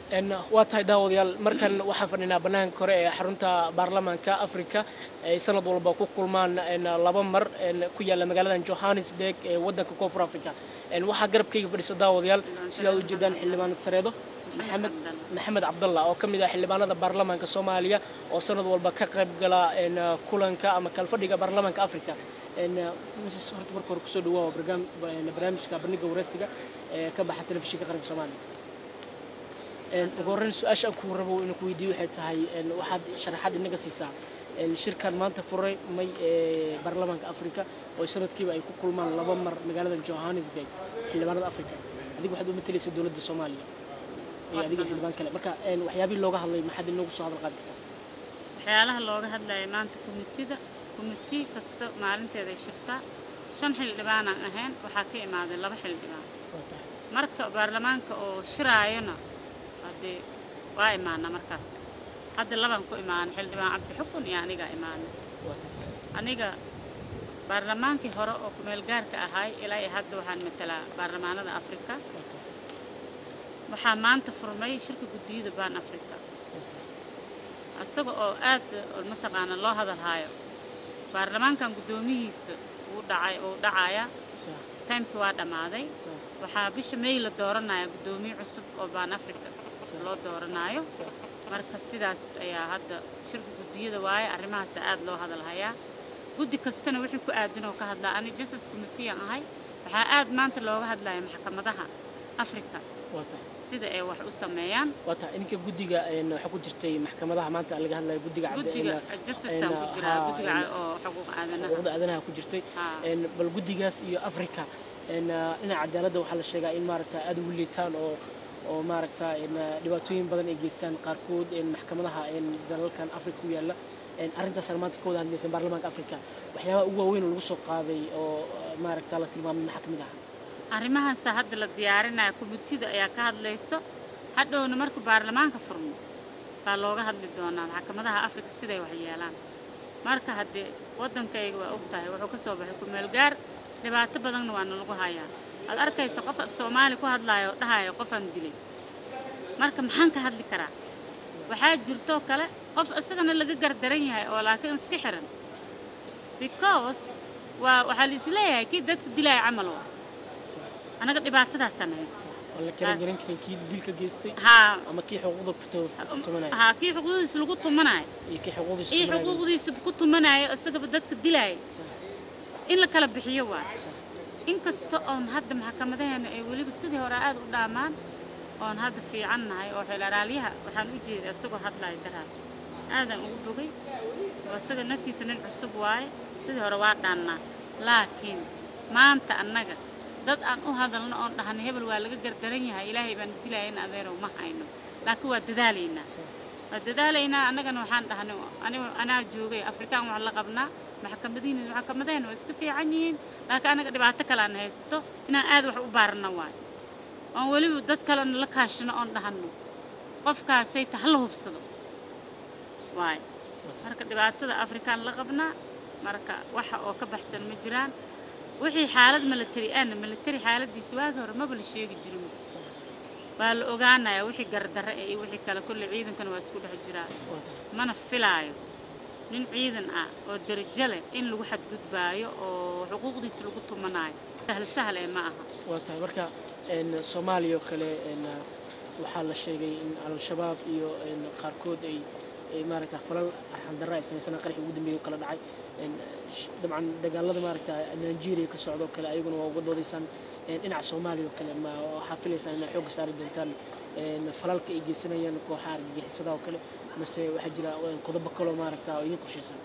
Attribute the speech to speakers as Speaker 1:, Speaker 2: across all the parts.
Speaker 1: Waa tahay daawadayaal, markan waxaan fadhinaa bannaanka hore ee xarunta baarlamaanka Afrika ay sanad walba ku kulmaan laba mar, ku yaalla magaalada Johannesburg ee waddanka Koonfur Africa. Waxaa garabkayga fadhisa, daawadayaal, sidaad u jeedaan, xildhibaan Sareedo Maxamed Maxamed Cabdalla oo ka mid ah xildhibaanada baarlamaanka Soomaaliya oo sanad walba ka qayb gala kulanka ama kalfadhiga baarlamaanka Africa. Mrs, horta marka hore kusoo dhawaa barnaamijka Bandhiga Wareysiga ee ka baxa Telefishinka Qaranka Soomaaliya. Ugu horreyn, su-aasha aan kuu rabo inaan ku weydiiyo waxay tahay, waxaad sharaxaad inaga siisaa shirkan maanta furay may ee baarlamaanka Africa oo sanadkiiba ay ku kulmaan laba mar magaalada Johannesburg xildhibaanada Africa. Adiga waxaad u matalaysa dowladda Soomaaliya iyo adiga xildhibaan kale. Marka waxyaabihii looga hadlay maxaad inoogu soo hadal qaadi kartaa?
Speaker 2: Waxyaalaha looga hadlaya maanta, komitida, committee kasta maalinteeday shirtaa. Shan xildhibaanaan ahayn, waxaa ka imaaday laba xildhibaan. Marka baarlamaanka oo shiraayona haddee waa imaana. Markaas hadda labaan ku imaanay, xildhibaan Cabdixukun iyo anigaa imaanay. Aniga baarlamaankii hore oo kumeel gaarka ahaay ilaa iyo hadda waxaan matalaa baarlamaanada Afrika. Waxaa maanta furmay shirka guddiyada Baan Africa, isaga oo aad mataqaana loo hadalhaayo. Baarlamaankan guddoomihiisa wuu dhacay, uu dhacayaa, timekii waa dhammaaday. Waxaa bisha May la dooranaya guddoomiye cusub oo Baan Africa loo dooranaayo. Marka sidaas ayaa hadda shirka guddiyada waaye, arrimahaas aad loo hadalhayaa. Guddi kastana wixii ku aadan oo ka hadlaa. Ani justice committee aan ahay. Waxaa aad maanta looga hadlaya maxkamadaha Africa sida ay wax u sameeyaan.
Speaker 1: Waa tahay, idinka guddiga waxaa ku jirtay maxkamadaha maanta laga hadlayo, guddiga
Speaker 2: guddiga justice aan ku jiraa, guddiga oo xuquuq aadanaha.
Speaker 1: Xuquuqda aadanaha ku jirtay. Bal guddigaas iyo Africa dhinaca cadaaladda waxaa la sheegaa in maaragta aad ugu liitaan oo maaragta dhibaatooyin badan ay geystaan qaarkood maxkamadaha dalalkan Africa ku yaalla. Arrintaasaan maanta ka wada hadlayseen baarlamaanka Africa. Waxyaabaha ugu waaweyn oo lagu soo qaaday oo maaragta la tilmaamay maxaa ka mid ahaa?
Speaker 2: Arrimahaasa hadda la diyaarinaya, committeeda ayaa ka hadlayso. Hadhowna markuu baarlamaanka furmo baa looga hadli doonaa maxkamadaha Afrika siday wax yeelaan. Marka haddee waddankayga waa og tahay, wuxuu ka soo baxay kumeel gaar, dhibaato badanna waana lagu hayaa. Aad arkaysa qof af Soomaali ku hadlaayo oo dhahayo qofaan dilay. Marka maxaan ka hadli karaa? Waxaa jirtoo kale qof isagana laga gardaran yahay oo laakiin iska xiran, because waa waxaa la isleeyahay kii dadka dilaya camal. Waa anaga dhibaatadaasaan hayso.
Speaker 1: Oo la kala garan karin kii dilka geystay ama kii xuquuqda ku tumanaya.
Speaker 2: Haa, kii xuquuqdiisa lagu tumanayo
Speaker 1: iyo kii xuquuqdiisa
Speaker 2: iyo xuquuqdiisa ku tumanayo, isagaba dadka dilaya in la kala bixiyo. Waa inkasta oon hadda maxkamadaheena ay weliba sidii hore aad u dhaamaan oon hadda fiican nahay, oo xeelaraaliyaha waxaan u jeeday isagoo hadlaya daraad, aadaan ugu bogay oo isaga naftiisa nin cusub waaye. Sidii hore waa dhaannaa, laakiin maanta annaga dad aan u hadalno oon dhahno hebel waa laga gardaran yahay, Ilaahay baan dilaaya in adeerow ma hayno. Laakiin waa dadaalaynaa, waa dadaalaynaa. Annagana waxaan dhahnay, aniga anaa joogay Afrikaan wax la qabnaa. Maxkamadihiin, maxkamadahena waa iska fiican yihiin, laakiin annaga dhibaato kale aan haysato inaan aad wax u baarno waayo, oon weliba dad kalena la kaashino oon dhahano qofkaasay ta hala hubsado waayo. Marka dhibaatada Afrikaan la qabnaa, marka waxa oo ka baxsan ma jiraan. Wixii xaalad military aana military xaaladiisa waagi hore maba la sheegi jirin, waa la ogaanaya wixii gardarre iyo wixii kale. Kulle ciidankana waa isku dhex jiraa. Mana filaayo nin ciidan ah oo darajo leh in lagu xadgudbaayo oo xuquuqdiisa lagu tumanaayo. Sahal sahal ee ma aha.
Speaker 1: Waa tahay. Marka Soomaaliya oo kale waxaa la sheegay in Al-Shabaab iyo qaarkood ay maaragta falal arxandarra ay samaysanaan, qaraxii ugu dambeeyay oo kala dhacay. Dabcan dagaalada maaragta Nigeria ka socda oo kale ayaguna waa uga doodaysaan. Dhinaca Soomaaliya oo kale ma waxaa filaysaan inaad xoogga saari doontaan falalka ay geysanayaan kooxaha argagixisada oo kale, mase waxaa jira qodobo kaloo maaragta oo idin qorshaysan?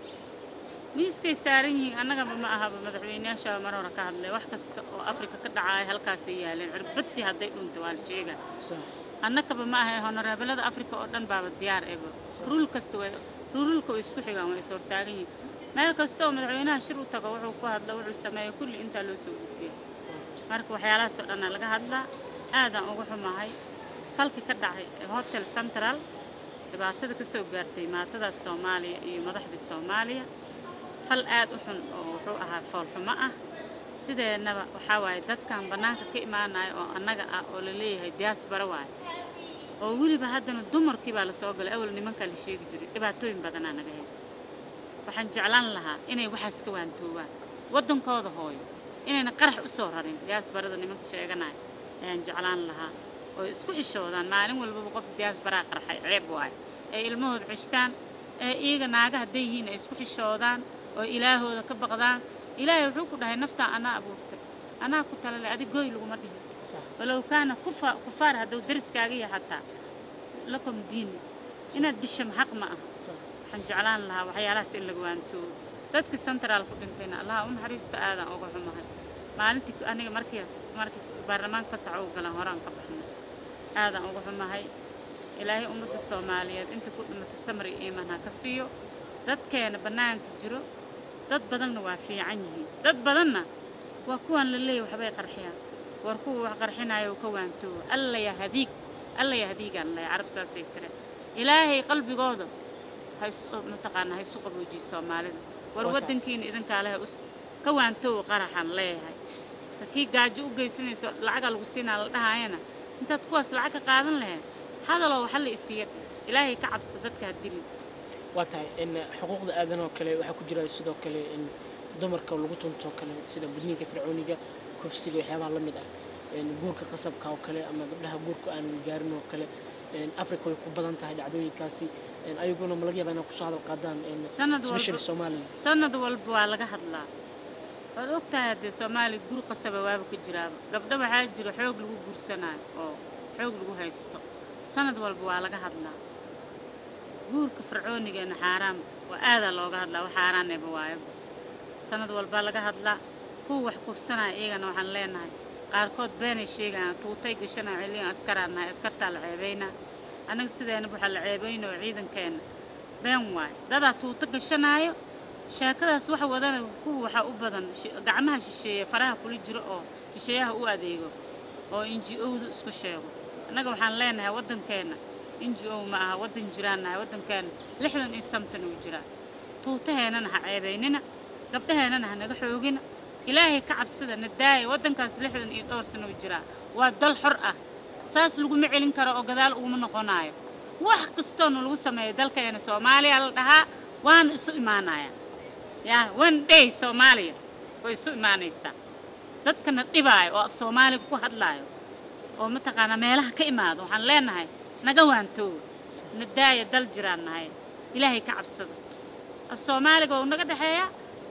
Speaker 2: Miiskay saaran yihiin. Annagaba ma ahaba, madaxweyneyaasha mar hore ka hadlay. Wax kasta oo Afrika ka dhacaya halkaasay yaaleen. Cirbadii hadday dhunto waa la sheegaa. Annagaba ma ahay, honoreebalada Afrika oo dhan baaba diyaar eba. Rule kasta way ruleka way isku xigaan, way is hortaagan yihiin. Meel kasta oo madaxweynaha shir u tago, wuxuu ku hadla, wuxuu sameeya, kulli intaa loo soo gudbiya. Marka waxyaalahaas oo dhanaa laga hadlaa. Aadaan uga xumahay falki ka dhacay Hotel Central, dhibaatada ka soo gaartay maatadaas Soomaaliya iyo madaxdii Soomaaliya. Fal aad u xun oo wuxuu ahaa foolxumo ah. Sideennaba waxaa waaye dadkan bannaanka ka imaanaya oo annaga ah oo la leeyahay diaspora waaye. Oo weliba haddana dumarkii baa lasoo galay, awal nimankaa la sheegi jiray. Dhibaatooyin badanaa naga haysto. Waxaan jeclaan lahaa inay waxaas ka waantoobaan, waddankooda hooyo inayna qarax u soo rarin. Diasporada nimanka sheeganaya ayaan jeclaan lahaa oo isku xishoodaan. Maalin walbaba qof diasporaa qarxay ceeb waayo. Ay ilmahooda ceshtaan, ee iyaga naaga hadday yihiin ay isku xishoodaan oo ilaahooda ka baqdaan. Ilaahay wuxuu ku dhahay, naftaa anaa abuurtay, anaa ku talale, adig gooy laguma dhihin. Walow kaana kufa kufaar hadduu dariskaaga yahay xataa, lakum diini inaad disha xaq ma aha. Waxaan jeclaan lahaa waxyaalahaas in laga waantoobo. Dadka Central ku dhintayna Allaha u naxariisto, aadaan uga xumahay. Maalintii aniga markiis markii baarlamaanka fasax ugu galan horaan ka baxnay, aadaan uga xumahay. Ilaahay ummadda Soomaaliyeed inta ku dhimatay samri iyo iimaan ha ka siiyo. Dadkeena bannaanka jiro, dad badanna waa fiican yihiin, dad badanna waa kuwan la leeyahy waxbay qarxiyaan. War kuwa wax qarxinayo ka waantoobo. Alla ya hadiig, alla ya hadiigaan leeyahay. Carab saasay tire. Ilaahay qalbigooda ha is mataqaanaa, ha isu qaboojiyo Soomaalida. War waddankiina idinkaa leh, ka waantoobo qaraxaan leeyahay. Kii gaajo u geysanayso lacagaa lagu siinaa la dhahaayana, intaad kuwaas lacag ka qaadan lahayd, hadaloo waxa la isiiya, Ilaahay ka cabso, dadka ha dilin.
Speaker 1: Waa tahay. In xuquuqda aadanoo kale waxaa ku jira sidoo kale in dumarka lagu tunto kale, sida gudniinka fircooniga, kufsiga, waxyaabaha la mid ah, guurka qasabka oo kale ama gabdhaha guurka aan gaarin oo kale. Africa way ku badan tahay dhacdooyinkaasi. Ayaguna ma laga yaabaa inay kusoo hadal qaadaan,
Speaker 2: sanad
Speaker 1: especially
Speaker 2: walba?
Speaker 1: Soomaaliya.
Speaker 2: Sanad walba waa laga hadlaa, waad og tahay. Haddee Soomaaliya gur qasaba waaba ka jiraaba, gabdho waxaa jira xoog lagu guursanaayo oo xoog lagu haysto. Sanad walba waa laga hadlaa guurka fircoonigeena, xaaraam waa, aadaa looga hadlaa, wax xaaraaneba waayaba. Sanad walbaa laga hadlaa. Kuwa wax kufsanaya iyagana waxaan leenahay, qaarkood beenay sheegayaan, tuutay gashanaya, waxay leeyihin askaraan nahay, askartaa la ceebaynaa. Annaga sideenaba waxaa la ceebaynoo ciidankeena been waayo, dadaa tuuto gashanaayo. Sheekadaas waxa wadana kuwa waxaa u badan gacmaha shisheeye faraha kula jiro oo shisheeyaha u adeego oo NGO-du isku sheego. Annaga waxaan leenahay waddankeenna NGO ma aha, waddan jiraan nahay. Waddankeena 60 iyo something uu jiraa. Tuutaheennana ha ceebaynina, gabdhaheennana ha naga xoogina. Ilaahay ka cabsada, na daaya. Waddankaas 60 iyo dhowr sano uu jiraa, waa dal xor ah, saas laguma celin karo oo gadaal uguma noqonayo. Wax kastoona lagu sameeyo dalkeena Soomaaliya la dhahaa, waana isu imaanaya yaa. One day Soomaaliya way isu imaanaysaa. Dadkana dhibaayo oo af Soomaaliga ku hadlaayo oo mataqaanaa meelaha ka imaado, waxaan leenahay naga waantooba, na daaya, dal jiraan nahay. Ilaahay ka cabsada. Af Soomaaliga waa naga dhexeeya,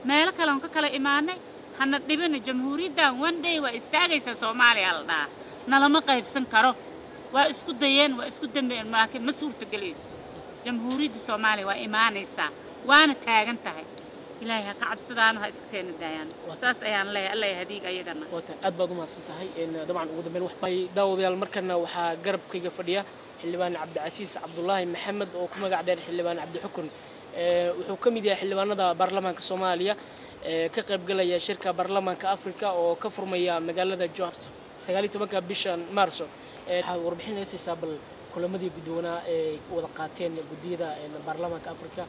Speaker 2: meelo kale oon ka kala imaanay, hana dhibina. Jamhuuriyaddan one day waa istaagaysaa, Soomaaliya la dhahaa, nalama qaybsan karo. Waa isku dayeen, waa isku dambeeyeen, laakiin ma suurtagelayso. Jamhuuriyadda Soomaaliya waa imaanaysaa, waana taagan tahay. Ilaahay ha ka cabsadaano, ha iska keena daayaan. Saas ayaan leeyahay. Alla hadiig ayagana.
Speaker 1: Waa tahay, aad baad u mahadsan tahay. Dabcan ugu dambeyn wax bay daawadayaal, markana waxaa garabkayga fadhiya Xildhibaan Cabdicasiis Cabdulaahi Maxamed oo ku magac dheer Xildhibaan Cabdixukun. Wuxuu ka mid yahay xildhibaanada baarlamaanka Soomaaliya ee ka qaybgalaya shirka baarlamaanka Afrika oo ka furmaya magaalada Johannesburg 19-ka bishan Maarso. Waxaa warbixin naga siisaa bal kulamadii guddoonaa ee wada qaateen guddiyada baarlamaanka Afrika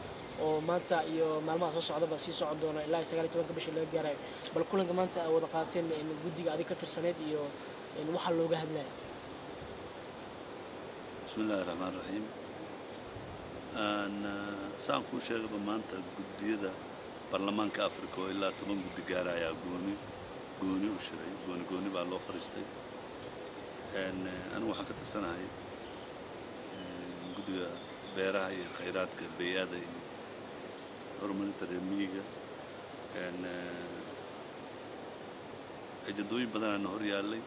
Speaker 1: oo maanta iyo maalmaha soo socdaba sii socon doona ilaa 19-ka bisha laga gaarayo. Bal kulanka maanta ay wada qaateen guddiga adig ka tirsaneyd iyo waxa looga hadlaya.
Speaker 3: بسم الله الرحمن الرحيم. Saan kuu sheegaba, maanta guddiyada baarlamaanka Africa oo ilaa 10 guddi gaara ayaa gooni gooni u shiray, gooni gooni baa loo fadhiistay. Anigu waxaan ka tirsanahay guddiga beeraha iyo khayraadka bey'ada iyo horumarinta reer miyiga. Ajandooyin badanaana hor yaallay.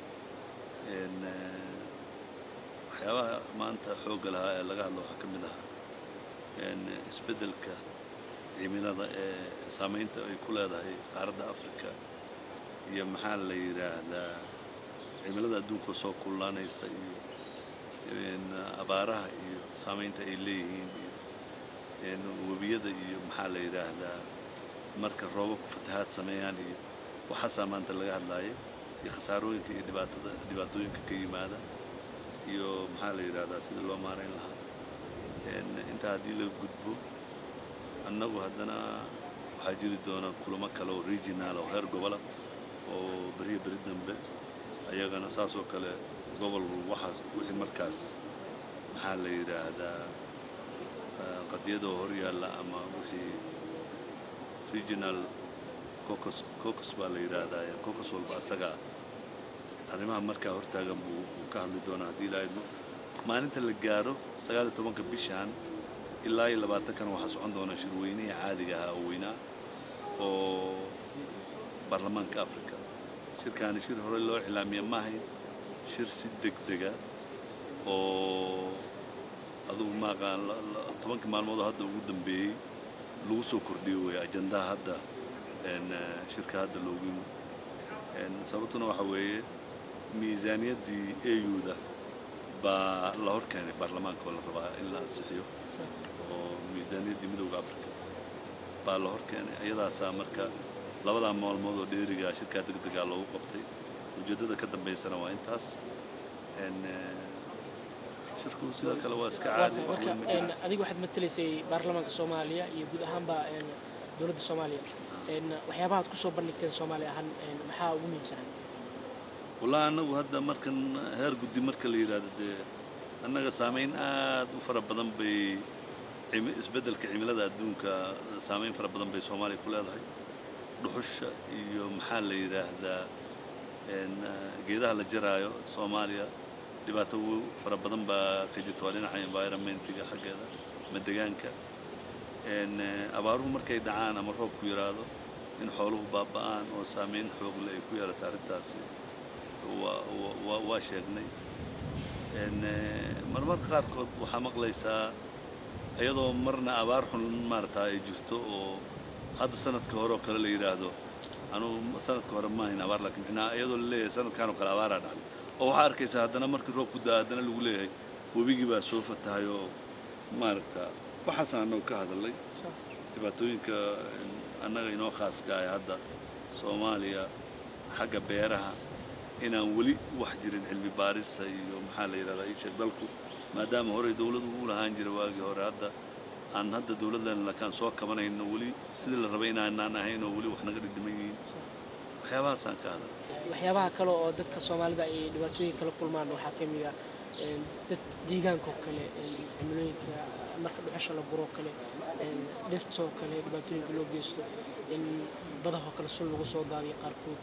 Speaker 3: Waxyaabaha maanta xoogga lahaa ee laga hadlo waxaa ka mid ahaa isbeddelka cimilada ee saamaynta ay ku leedahay qaaradda Africa iyo, maxaa la yidhaahdaa, cimilada adduunka soo kululaanaysa iyo abaaraha iyo saamaynta ay leeyihiin iyo webiyada iyo, maxaa la yidhaahdaa, marka roobabku fatahaad sameeyaan iyo waxaasaa maanta laga hadlaayay, iyo khasaarooyinka iyo dhibaatada dhibaatooyinka ka yimaada iyo, maxaa la yidhahdaa, sida loo maarayn lahaa. Intaa haddii laga gudbo, annagu haddana waxaa jiri doona kulamo kale oo regional oo heer gobola oo beriya beri dambe, ayagana saas oo kale gobol waxaas wixii markaas Maxaa la yidhaahdaa, qadiyadoo hor yaalla ama wixii regional caucus, caucus baa la yidhaahdaa, caucus walba asaga arrimaha markaa hortaagan buu ka hadli doonaa haddii Ilaahay idmo. Maalinta la gaaro 19-ka bishan ilaa iyo 20-kana waxaa socon doona shirweynihii caadiga ahaa oo weynaa oo baarlamaanka Africa. Shirkaani shir hore loo iclaamiya ma ahayn, shir si degdega oo adugu maaqaan 10-kii maalmood oo hadda ugu dambeeyey lagu soo kordhiyo weeye ajandaha hadda shirka hadda loogu yimi. Sababtuna waxa weeye miisaaniyaddii AU-da baa la hor keenay baarlamaanka oo la rabaa in la ansixiyo, oo miisaaniyaddii Midowda Africa baa la hor keenay. Iyadaasaa marka labadaa maalmood oo dheerigaa shirkaa degdegaa loogu qabtay. Ujeeddada ka dambaysana waa intaas. Shirku sidoo kale waa iska caadi.
Speaker 1: Marka adiga waxaad matalaysay baarlamaanka Soomaaliya iyo guud ahaanba dowladda Soomaaliya. Waxyaabaha aad kusoo bandhigteen Soomaaliya ahaan maxaa ugu muhiimsanaa?
Speaker 3: Wallahi annagu hadda markan heer guddi marka la yidhaahdo, dee annaga saamayn aad u fara badan bay isbeddelka cimilada adduunka, saamayn fara badan bay Soomaaliya ku leedahay. Dhuxusha iyo maxaa la yidhaahdaa geedaha la jaraayo, Soomaaliya dhibaato fara badan baa ka jirta, waa dhinaca environmentiga xaggeeda ama degaanka. Abaaruhu markay dhacaan ama roobku yaraado in xooluhu baaba'aan oo saameyn xoog leh ay ku yeelata arrintaasi waa sheegnay. Marmarka qaarkood waxaa maqlaysaa iyadoo marna abaar xun maarata ay jirto, oo hadda sanadka hore oo kale la yidhaahdo, anugu sanadka hore ma ahayn abaar, laakiin micnaha iyadoo la leeyahay sanadkan oo kale abaaraa dhacday, oo waxaa arkaysaa haddana markii roobku daa haddana lagu leeyahay webigii baa soo fatahay oo maaragta. Waxaasaan annagu ka hadalnay dhibaatooyinka annaga inoo khaaska ah hadda Soomaaliya xagga beeraha, inaan weli wax jirin cilmi baarisa iyo maxaa la yidhahdaa ii sheeg dalku maadaama horey dawladu u lahaan jiray waagii hore, hadda aan hadda dawladdan lakaan soo kabanayno, weli sidii la rabay inaanaan ahayn oo weli wax naga dhidhiman yihiin. Waxyaabahaasaan ka hadal.
Speaker 1: Waxyaabaha kale oo dadka Soomaalida ay dhibaatooyin kala kulmaan waxaa ka mid ah dad deegaanka oo kale, cimilooyinka marka dhuxusha la guro oo kale, dhirta oo kale dhibaatooyinka loo geysto, in badahoo kale sun lagu soo daadiyo qaarkood,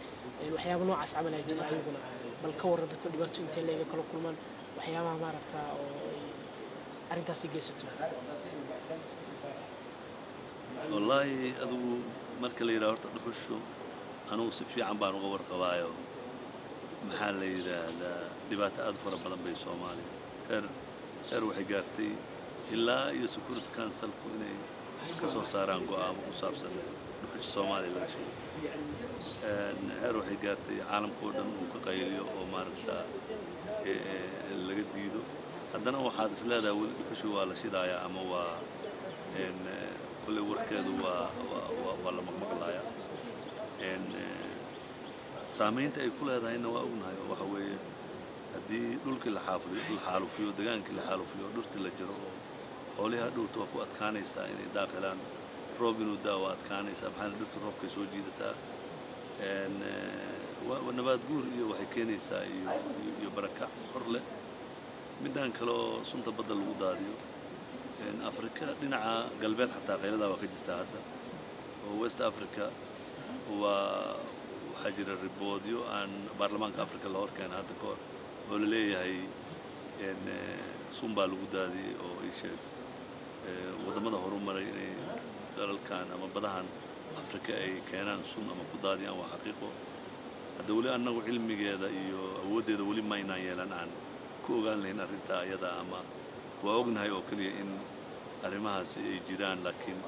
Speaker 1: waxyaaba noocaas camal ay jira ayaguna. Bal ka warran dadka dhibaato intee leega kala kulmaan waxyaabaha maaragtaa oo ay arrintaasi geysato?
Speaker 3: Wallaahi adigu marka la yidhaha horta dhuxushu anugu si fiican baan uga warqabaayo. Maxaa la yidhaahdaa, dhibaato aad u fara badan bay Soomaaliya heer waxay gaartay ilaa iyo Security Councilku inay ka soo saaraan go'aamo ku saabsan dhuxusha Soomaaliya laga sheego. Heer waxay gaartay caalamka oo dhan uu ka qayliyo oo maaragta laga diido. Haddana waxaad is leedahay weli dhuxushi waa la shidaayaa ama waa kolley warkeedu waa la maqmaqlayaa. Saamaynta ay ku leedahayna waa ognahay, oo waxa weeye haddii dhulkii la xaafuliyo, la xaalufiyo, degaankii la xaalufiyo, dhirtii la jaro, oo xoolihii hadhowta waa ku adkaanaysaa inay daaq helaan, roob inuu daa waa adkaanaysaa, maxaana dhirtu roobkay soo jiidataa. Nabaad guur iyo waxay keenaysaa iyo barakac hor leh. Midaan kale oo sunta badda lagu daadiyo, Afrika dhinaca galbeed xataa qayladaa waa ka jirtaa hadda, oo West Africa waa waxaa jira riboodyo aan baarlamaanka Africa la hor keena hadda ka hor oo la leeyahay sun baa lagu daadiyey, oo ii sheeg waddamada horumaray inay dalalkan ama badahan Afrika ay keenaan sun ama ku daadiyaan waa xaqiiqo. Hadda weli annagu cilmigeeda iyo awooddeeda weli maynaan yeelan aan ku ogaan lahayn arrintaa iyada, ama waa ognahay oo keliya in arrimahaasi ay jiraan, laakiin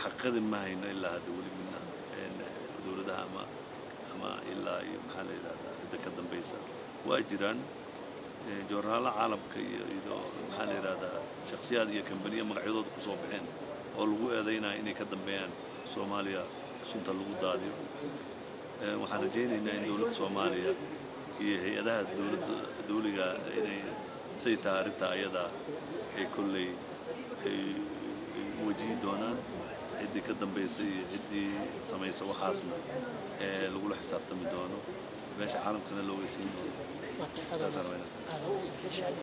Speaker 3: xaqiiqadii ma hayno ilaa hadda weli midna dowladaha ama ilaa iyo maxaa la yidhahdaa cidda ka dambaysa. Waa jiraan joornaalo caalamka iyo maxaa la yidhahdaa shakhsiyaad iyo kambaniyo magacyadooda ku soo baxeen oo lagu eedaynaya inay ka dambeeyaan Soomaaliya sunta lagu daadiyo. Waxaan rajaynaynaa in dowladda Soomaaliya iyo hay-adaha dowladda dawliga inay say tahay arrintaa ayadaa ay kolley ay wajihi doonaan ciddii ka dambaysay iyo ciddii samaysa waxaasna ee lagula xisaabtami doono, meesha caalamkana loo ogeysiin doono.